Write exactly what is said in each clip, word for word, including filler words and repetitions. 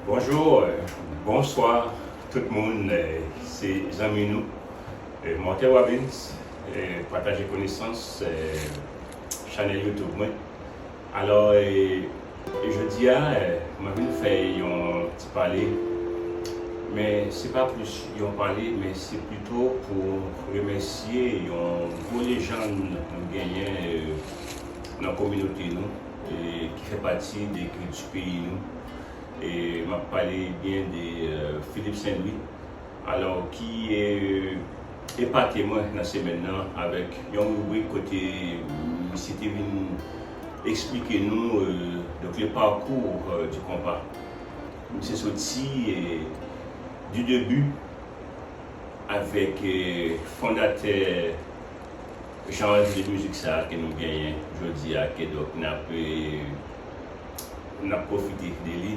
Bonjou, euh, bonswa tout moun, euh, se zanmi nou, euh, Martel Robbins, euh, pataje konesans, euh, chanèl YouTube mwen. Alò, euh, jodi a, euh, mwen vin fè yon ti pale, men se pa plis yon pale, men se plito pou remèsye yon gwo lejann nou genyen, euh, nan kominote nou, e ki fè pati de kilti peyi nou. E m ap pale byen de, euh, Philippe Saint-Louis, alò ki, euh, epate mwen nan semèn nan avèk yon ribrik kote misye te vin eksplike nou, euh, donk, le parcours, euh, du compas. Misye soti, euh, du début avèk, euh, fondatè janr de mizik sa a ke nou genyen jodi a, ke donk n ap, euh, n ap pwofite de li.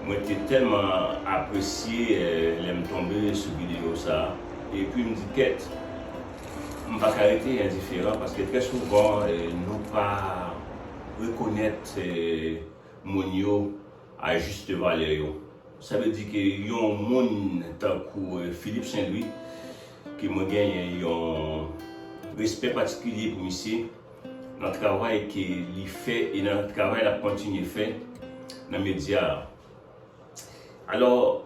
Mwen te tèlman apresye, euh, lè m tonbe sou videyo sa a. Epi m di, kèt, m pa ka rete endiferan, paske trè souvan, euh, nou pa rekonèt, euh, moun yo a jis valè yo. Sa vle di ke yon moun tankou, euh, Philippe Saint-Louis, ke mwen genyen yon respè patikilye pou misye, nan travay ke li fè e nan travay l ap kontinye fè nan medya a. Alò,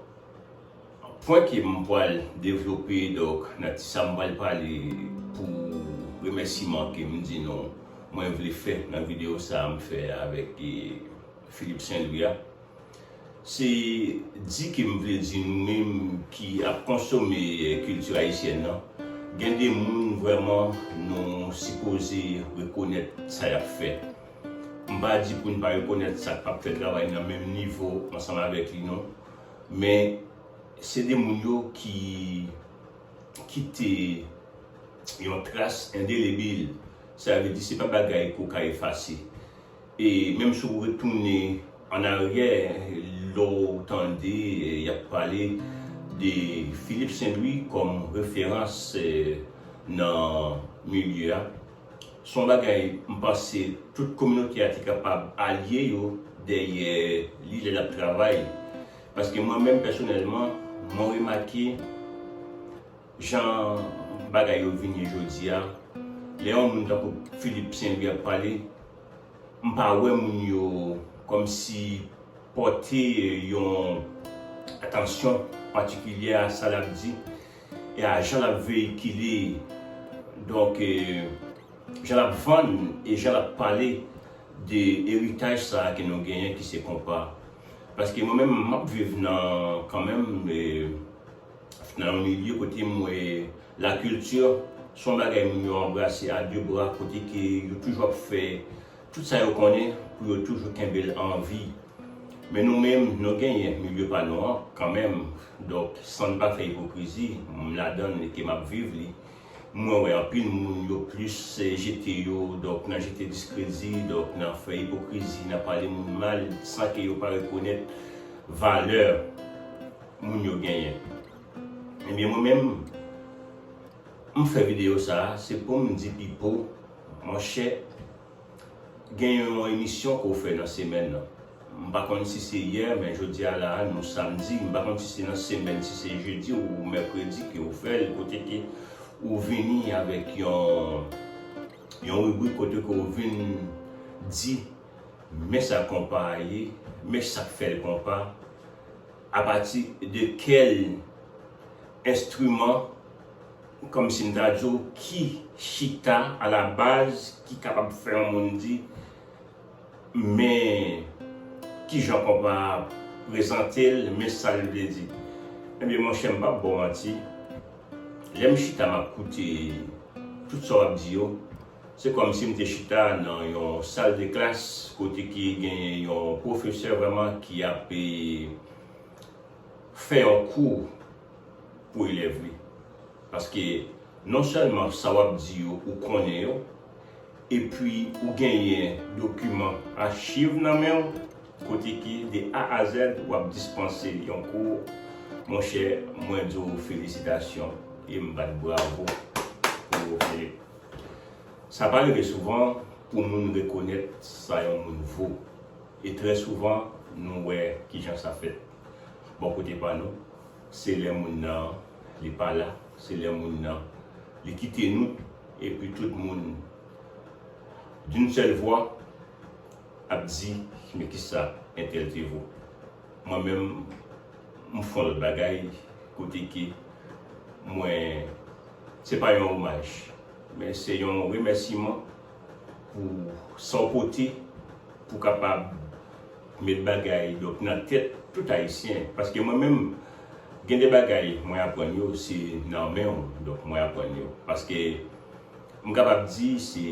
pwen ke m pral devlope, donk, nan ti sa m pral pale pou remèsiman ke m di nou, mwen vle fè nan videyo sa a m fè avèk, eh, Philippe Saint-Louis a. Se di ke m vle di nou menm ki ap konsome, eh, kilti ayisyèn nan, gen de moun vrèman nou sipoze rekonèt sa y ap fè. M pa di pou n pa rekonèt sa k p ap fè travay nan menm nivo ansanm avèk li non, men se de moun yo ki kite yon tras endelebil. Sa vle di se pa bagay ke w ka efase. E menm si w retounen annaryè, lè w tande y ap pale de Philippe Saint-Louis kòm referans, eh, nan milye a, se yon bagay m panse tout kominote a te kapab alye yo dèyè li lè l ap travay. Paske mwen menm pèsonèlman, mwen remake jan bagay yo vin ye jodi a, lè yon moun tankou Philippe Saint-Louis ap pale, m pa wè moun yo kòmsi pòte yon atansyon patikilye a sa l ap di e a jan l ap veyikile, donk, eh, jan l ap vann e jan l ap pale de eritaj sa a ke nou genyen ki se konpa. Paske mwen menm, m ap viv nan, kanmenm, eh, nan yon milye kote m wè lakilti se yon bagay moun yo anbrase a de bra, kote ke yo toujou ap fè tout sa yo konnen pou yo toujou kenbe l an vi. Men nou menm, nou genyen milye pa nou an kanmenm. Donk, san n pa fè ipokrizi, m ladan l e ke m ap viv li. Mwen wè anpil moun yo plis, eh, jete yo, donk, nan jete diskredi, donk, nan fè ipokrizi, nan pale moun mal, san ke yo pa rekonèt valè moun yo genyen. Ebyen, mwen menm, m fè videyo sa a, se pou m di Pipo, monchè, gen yon emisyon ke w fè nan semèn nan. M pa konn si se yè, men jodi a la a, nou samdi. M pa konn si se nan semèn, si se jedi ou mèkredi ke w fè l, kote ke ou vini avèk yon, yon ribrik kote ke w vin di, men sa konpa a ye, men sa k fè l konpa, apati de kèl enstriman, kòmsi m ta di w, ki chita alabaz, ki kapab fè yon moun di, men kijan konpa a prezante l, men sa l vle di. Ebyen, monchè, m p ap ba w manti, lè m chita m ap koute tout sa w ap di yo, se kòmsi m te chita nan yon sal de klas kote ki genyen yon pwofesè vrèman ki ap, eh, fè yon kou pou elèv li. Paske non sèlman sa w ap di yo, ou konnen yo, epi ou genyen dokiman achiv nan men w, kote ki de A a Z w ap dispanse yon kou, monchè, mwen di w felisitasyon e m bat bravo pou ou, Philippe. Sa pa rive souvan pou moun rekonèt sa yon moun vo. E trè souvan, Nou wè kijan sa fèt bò kote pa nou. Se lè moun nan li pa la, se lè moun nan li kite nou, epi tout moun d'une seule voix ap di men kisa entèl te vo. Mwen menm, m fè yon lòt bagay kote ke mwen, se pa yon omaj, men se yon remèsiman pou sa w pote pou kapab met bagay, donk, nan tèt tout Ayisyen. Paske mwen menm, gen de bagay mwen aprann yo, se nan men w, donk, mwen aprann yo. Paske m kapab di se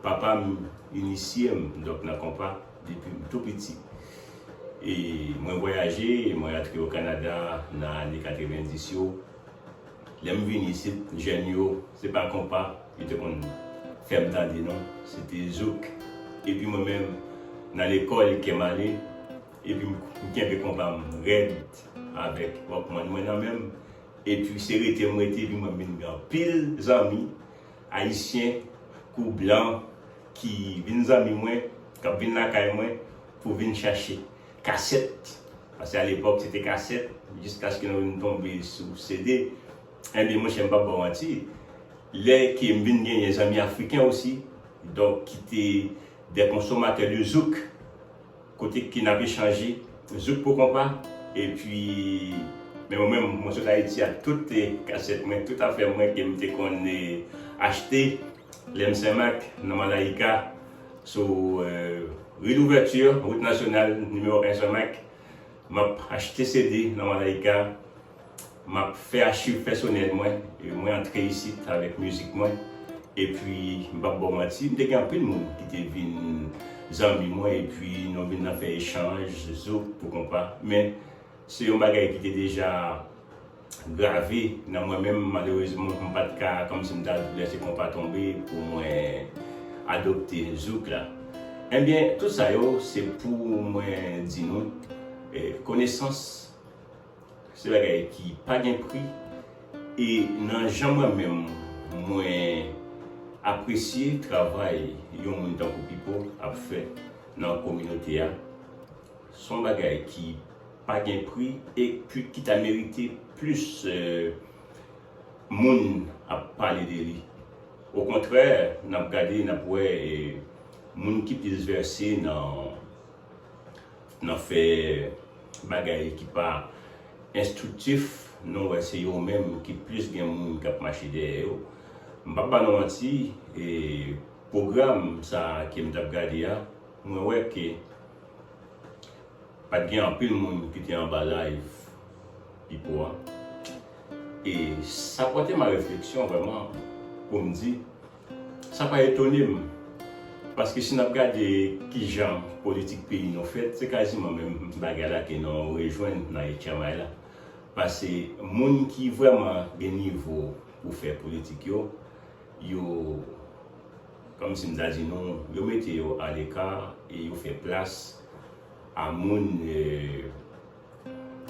papa m inisye m, donk, nan konpa depi m tou piti. E mwen vwayaje, mwen rantre o Kanada nan ane katrevendis yo. Lè m vini isit, jèn yo, se pa konpa yo te konn fè m tande non, se te zouk. Epi mwen menm, nan lekòl, kè m ale, epi m, m kenbe konpa m rèd avèk Walkman mwen nan men m. Epi se rete m rete, epi mwen vin gen anpil zanmi ayisyen kou blan ki vin zanmi mwen, k ap vin lakay mwen pou vin chache kasèt. Paske alepòk, se te kasèt, jiskaske nou vin tonbe sou C D. Enben, monchè, m p ap ba w manti, lè ke m vin genyen zanmi afriken osi, donk, ki te de konsomatè de zouk, kote ke n ap echanje, zouk pou konpa, epi, men mwen menm, mwen sot Ayiti ak tout, eh, kasèt mwen, tout afè mwen ke m te konn, eh, achte, lè m Senmak, nan Malayika, sou, eh, Rue Louverture, wout nasyonal nimewo en Senmak, m ap achte C D nan Malayika, m ap fè achiv pèsonèl mwen, e mwen antre isit avèk mizik mwen, epi m p ap ba w manti, m te gen anpil moun ki te vin zanmi mwen, epi nou vin nan fè echanj, zouk pou konpa, men se yon bagay ki te deja grave nan mwen menm, malerezman, m pa t ka, kòmsi m ta lese konpa tonbe pou mwen adopte zouk la. Enben, tout sa yo, se pou mwen di nou, eh, konesans, se bagay ki pa gen pri, e nan jan mwen menm, mwen apresye travay yon moun tankou Pipo ap fè nan kominote a, se yon bagay ki pa gen pri, epi ki ta merite plis, eh, moun ap pale de li. Okontrè, n ap gade, n ap wè, eh, moun ki plis vèse nan, nan fè bagay ki pa enstriktif, nou wè se yo menm ki plis gen moun k ap mache dèyè yo. M p ap ba nou manti, eh, pwogram sa ke m t ap gade a, mwen wè ke pa t gen anpil moun ki te anba live Pipo a. E sa pote m a refleksyon vrèman pou m di, sa pa etone m. Paske si n ap gade kijan politik peyi nou fèt, se kaziman menm bagay la ke nou rejwenn nan H M I la. Paske moun ki vrèman gen nivo pou fè politik yo, yo, kòmsi m ta di nou, yo mete yo aleka e yo fè plas a moun, eh,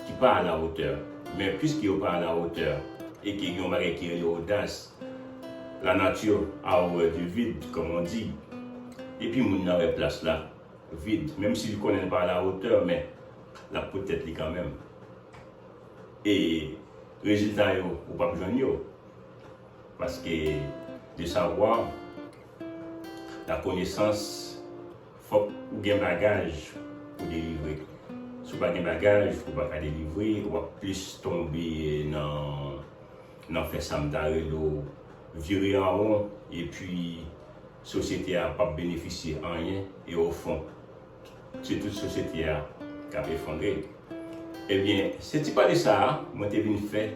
ki pa a la hauteur. Men piske yo pa a la hauteur e ke gen yon bagay ki rele odas, la nature a horreur du vide, comme on dit. Epi moun nan wè plas la vid, menm si l konnen l pa a la hauteur, men l ap pot tèt li kanmenm. E rezilta yo, ou p ap jwenn yo. Paske, de savoir, la connaissance, fòk ou gen bagaj pou delivre. Si w pa gen bagaj, ou pa ka delivre, w ap plis tonbe nan, nan fè sa m ta rele w vire an won, epi sosyete a p ap benefisye anyen, e ofon, se tout sosyete a k ap efondre. Ebyen, se ti pale sa a, mwen te vin fè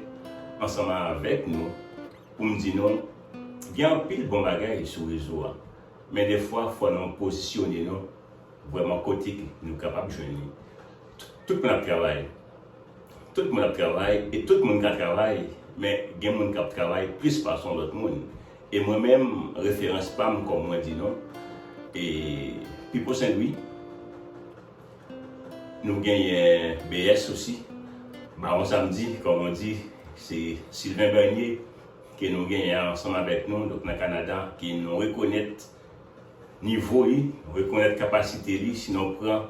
ansanm avèk nou, pou m di nou, gen anpil bon bagay sou rezo a. Men defwa, fò nou pozisyone nou vrèman kote nou kapab jwenn li. Tout moun ap travay. Tout moun ap travay, e tout moun ka travay, men gen moun k ap travay plis pase yon lòt moun. E mwen menm, referans pa m, kòm mwen di nou, e Pipo Senlwi, nou genyen B S osi, Bawon Samdi, kòm on di, se Sylvain Bernier, ke nou genyen ansanm avèk nou, donk nan Kanada, ke nou rekonèt nivo li, rekonèt kapasite li, si nou pran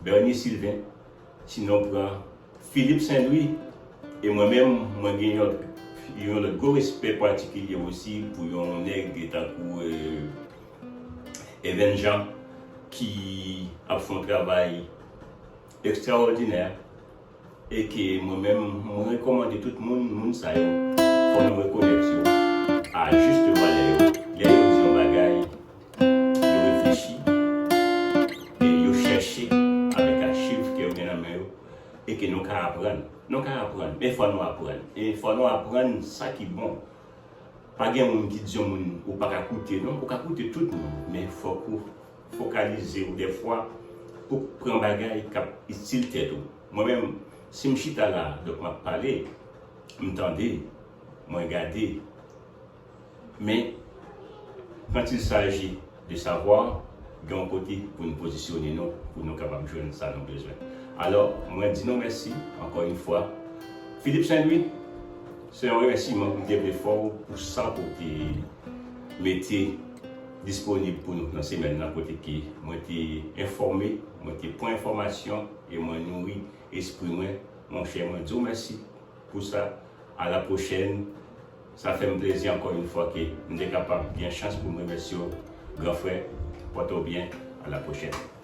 Bernier Sylvain, sinon pran Philippe Saint-Louis, e mwen menm, mwen gen yon, yon lòt gwo respè patikilye osi pou yon nèg tankou euh, Even Jean ki ap fè yon travay ekstraòdinè e ke mwen menm, mwen rekòmande tout moun, moun sa yo, fò nou rekonèt yo a jis valè yo. Lè yo di yon bagay, yo reflechi e yo chèche avèk achiv ke yo gen nan men yo e ke nou ka aprann. Nou ka aprann, men fò nou aprann. E fò nou aprann sa ki bon. Pa gen moun ki di yon moun ou pa ka koute, non, ou ka koute tout moun, men fòk ou fokalize ou dèfwa pou pran bagay k ap itil tèt ou. Mwen menm, si m chita la, donk m ap pale, m tande, mwen gade, men quand il s'agit de savoir, gen yon kote pou nou pozisyone nou, pou nou kapab jwenn sa nou bezwen. Alò, mwen di nou mèsi ankò yon fwa. Philippe Saint-Louis, se yon remèsiman pou m te vle fè w pou sa ke w te mete disponib pou nou nan semèn nan, kote ke mwen te enfòme, mwen te pran enfòmasyon e mwen nouri espri mwen. Monchè, mwen di w mèsi pou sa. A la pwochèn. Sa fè m plezi ankò yon fwa ke m te kapab gen chans pou m remèsye w, gran frè. Pòte w byen. A la pwochèn.